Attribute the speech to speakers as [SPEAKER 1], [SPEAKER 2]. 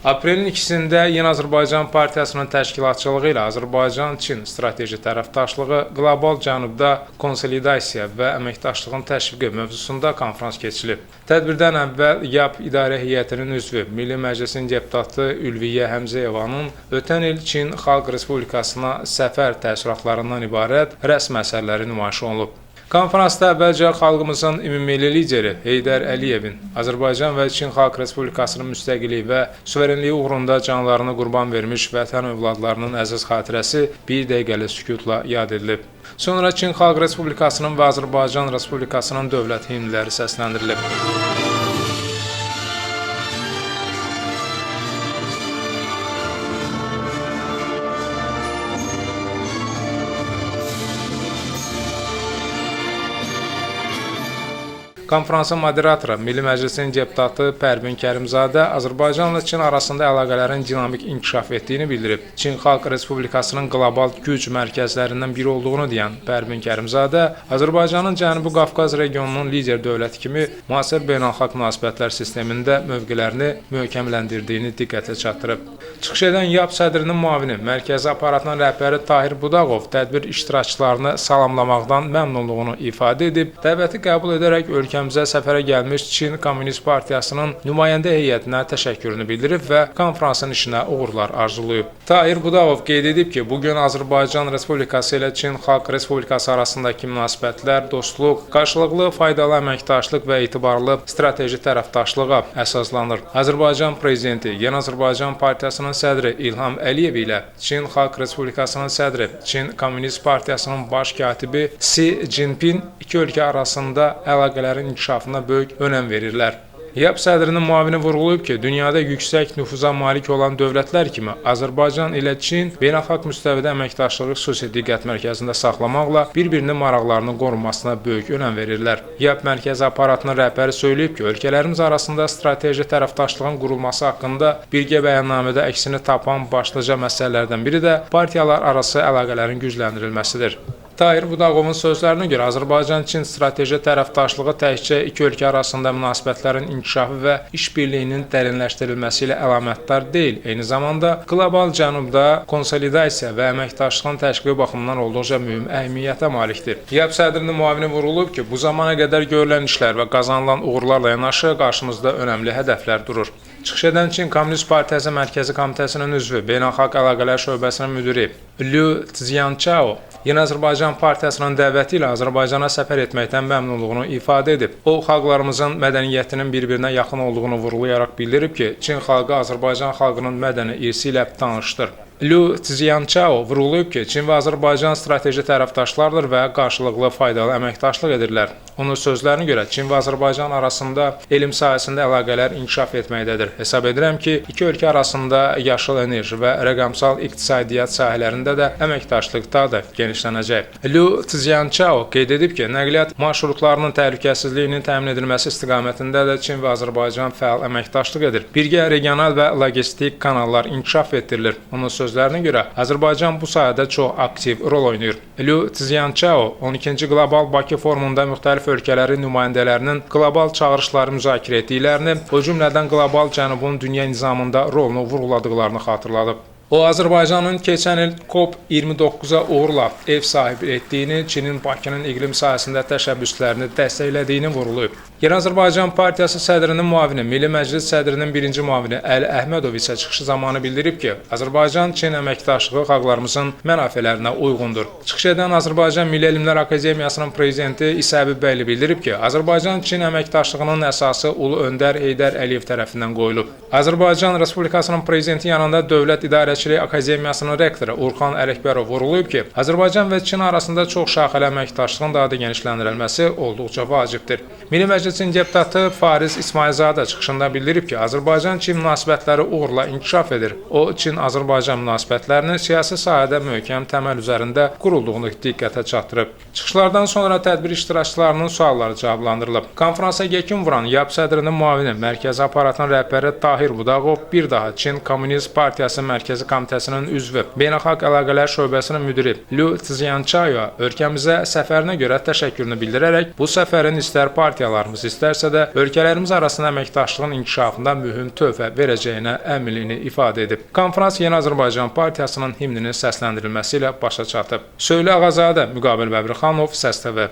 [SPEAKER 1] Aprelin 2-sində Yeni Azərbaycan Partiyasının təşkilatçılığı ilə Azərbaycan-Çin strateji tərəfdaşlığı, qlobal cənubda konsolidasiya və əməkdaşlığın təşviqi mövzusunda konfrans keçirilib. Tədbirdən əvvəl YAP İdarə Heyətinin üzvü, Milli Məclisin deputatı Ülviyyə Həmzəyevanın ötən il Çin Xalq Respublikasına səfər təəssüratlarından ibarət rəsm əsərləri nümayiş olunub. Konfransda əvvəlcə xalqımızın ümummilli lideri Heydər Əliyevin Azərbaycan və Çin Xalq Respublikasının müstəqilliyi və suverenliyi uğrunda canlarını qurban vermiş vətən övladlarının əziz xatirəsi bir dəqiqəlik sükutla yad edilib. Sonra Çin Xalq Respublikasının və Azərbaycan Respublikasının dövlət himnləri səsləndirilib. Konfransın moderatoru Milli Məclisin deputatı Pərvin Kərimzadə Azərbaycanla Çin arasında əlaqələrin dinamik inkişaf etdiyini bildirib. Çin Xalq Respublikasının qlobal güc mərkəzlərindən biri olduğunu deyən Pərvin Kərimzadə Azərbaycanın Cənubi Qafqaz regionunun lider dövləti kimi müasir beynəlxalq münasibətlər sistemində mövqelərini möhkəmləndirdiyini diqqətə çatdırıb. Çıxış edən YAP sədrinin müavini, Mərkəzi Aparatının rəhbəri Tahir Budaqov tədbir iştirakçılarını salamlamaqdan məmnunluğunu ifadə edib, dəvəti qəbul edərək ölkəmizə səfərə gəlmiş Çin Komünist Partiyasının nümayəndə heyətinə təşəkkürünü bildirib və konfransın işinə uğurlar arzulayıb. Tahir Budaqov qeyd edib ki, bugün Azərbaycan Respublikası ilə Çin Xalq Respublikası arasındakı münasibətlər dostluq, qarşılıqlı faydalı əməkdaşlıq və etibarlı strateji tərəfdaşlığa əsaslanır. Azərbaycan Prezidenti, Yeni Azərbaycan Partiyasının sədri İlham Əliyev ilə Çin Xalq Respublikasının sədri, Çin Komünist Partiyasının baş katibi Si Cinpin iki ölkə arasında əlaqələrin inkişafına böyük önəm verirlər. YAP sədrinin müavini vurğulayıb ki, dünyada yüksək nüfuza malik olan dövlətlər kimi Azərbaycan ilə Çin beynəlxalq müstəvidə əməkdaşlığı xüsusi diqqət mərkəzində saxlamaqla bir-birinin maraqlarının qorunmasına böyük önəm verirlər. YAP Mərkəzi Aparatının rəhbəri söyləyib ki, ölkələrimiz arasında strateji tərəfdaşlığın qurulması haqqında birgə bəyannamədə əksini tapan başlıca məsələlərdən biri də partiyalar arası əlaqələrin gücləndirilməsidir. Tahir Budaqovun sözlərinə görə Azərbaycan-Çin strateji tərəfdaşlığı təkcə iki ölkə arasında münasibətlərin inkişafı və işbirliyinin dərinləşdirilməsi ilə əlamətdar deyil, eyni zamanda qlobal cənubda konsolidasiya və əməkdaşlığın təşkili baxımından olduqca mühüm əhəmiyyətə malikdir. YAP sədrinin müavini vurğulayıb ki, bu zamana qədər görülən işlər və qazanılan uğurlarla yanaşı qarşımızda önəmli hədəflər durur. Çıxış edən Çin Komünist Partiyası Mərkəzi Komitəsinin üzvü, Beynəlxalq Əlaqələr Şöbəsinin müdiri Lü Tzyançao Yeni Azərbaycan Partiyasının dəvəti ilə Azərbaycana səfər etməkdən məmnunluğunu ifadə edib. O, xalqlarımızın mədəniyyətinin bir-birinə yaxın olduğunu vurğulayaraq bildirib ki, Çin xalqı Azərbaycan xalqının mədəni irsi ilə tanışdır. Lü Tzyançao vurğulayıb ki, Çin və Azərbaycan strateji tərəfdaşlardır və qarşılıqlı faydalı əməkdaşlıq edirlər. Onun sözlərinə görə Çin və Azərbaycan arasında elm sahəsində əlaqələr inkişaf etməkdədir. Hesab edirəm ki, iki ölkə arasında yaşıl enerji və rəqəmsal iqtisadiyyat sahələrində də əməkdaşlıq daha da genişlənəcək. Lü Tzyançao qeyd edib ki, nəqliyyat marşrutlarının təhlükəsizliyinin təmin edilməsi istiqamətində də Çin və Azərbaycan fəal əməkdaşlıq edir. Birgə regional və logistik kanallar inkişaf etdirilir. Onun sözlərinə görə Azərbaycan bu sahədə çox aktiv rol oynayır. Lü Tzyançao 12-ci Qlobal Bakı Forumunda müxtəlif ölkələrin nümayəndələrinin qlobal çağırışları müzakirə etdiklərini, o cümlədən qlobal cənubun dünya nizamında rolunu vurğuladıqlarını xatırladıb. O, Azərbaycanın keçən il COP29-a uğurla ev sahibi etdiyini, Çinin Bakının iqlim sahəsində təşəbbüslərini dəstəklədiyini vurğulayıb. Yeni Azərbaycan Partiyası sədrinin müavini, Milli Məclis sədrinin birinci müavini Əli Əhmədov isə çıxışı zamanı bildirib ki, Azərbaycan-Çin əməkdaşlığı xalqlarımızın mənafelərinə uyğundur. Çıxış edən Azərbaycan Milli Elmlər Akademiyasının prezidenti İsa Əbibəyli bildirib ki, Azərbaycan-Çin əməkdaşlığının əsası Ulu Öndər Heydər Əliyev tərəfindən qoyulub. Azərbaycan Respublikasının prezidenti yanında Dövlət İdarəçiliyi Akademiyasının rektoru Urxan Ələkbərov vurğulayıb ki, Azərbaycan və Çin arasında çox şaxəli əməkdaşlığın daha da genişləndirilməsi olduqca vacibdir. Milli Məclisin deputatı Fariz İsmailzadə çıxışında bildirib ki, Azərbaycan-Çin münasibətləri uğurla inkişaf edir. O, Çin-Azərbaycan münasibətlərinin siyasi sahədə möhkəm təməl üzərində qurulduğunu diqqətə çatdırıb. Çıxışlardan sonra tədbir iştirakçılarının sualları cavablandırılıb. Konfransa yekun vuran YAP sədrinin müavini, Mərkəzi Aparatın rəhbəri Tahir Budaqov bir daha Çin Komünist Partiyası Mərkəzi Komitəsinin üzvü, Beynəlxalq Əlaqələr Şöbəsinin müdiri Lü Tziançaoya ölkəmizə səfərinə görə təşəkkürünü bildirərək bu səfərin istər partiyalarımız, istərsə də ölkələrimiz arasında əməkdaşlığın inkişafında mühüm töhfə verəcəyinə əminliyini ifadə edib. Konfrans Yeni Azərbaycan Partiyasının himninin səsləndirilməsi ilə başa çatıb. Söylə Ağazadə, Müqabil Bəbirxanov, Səs TV.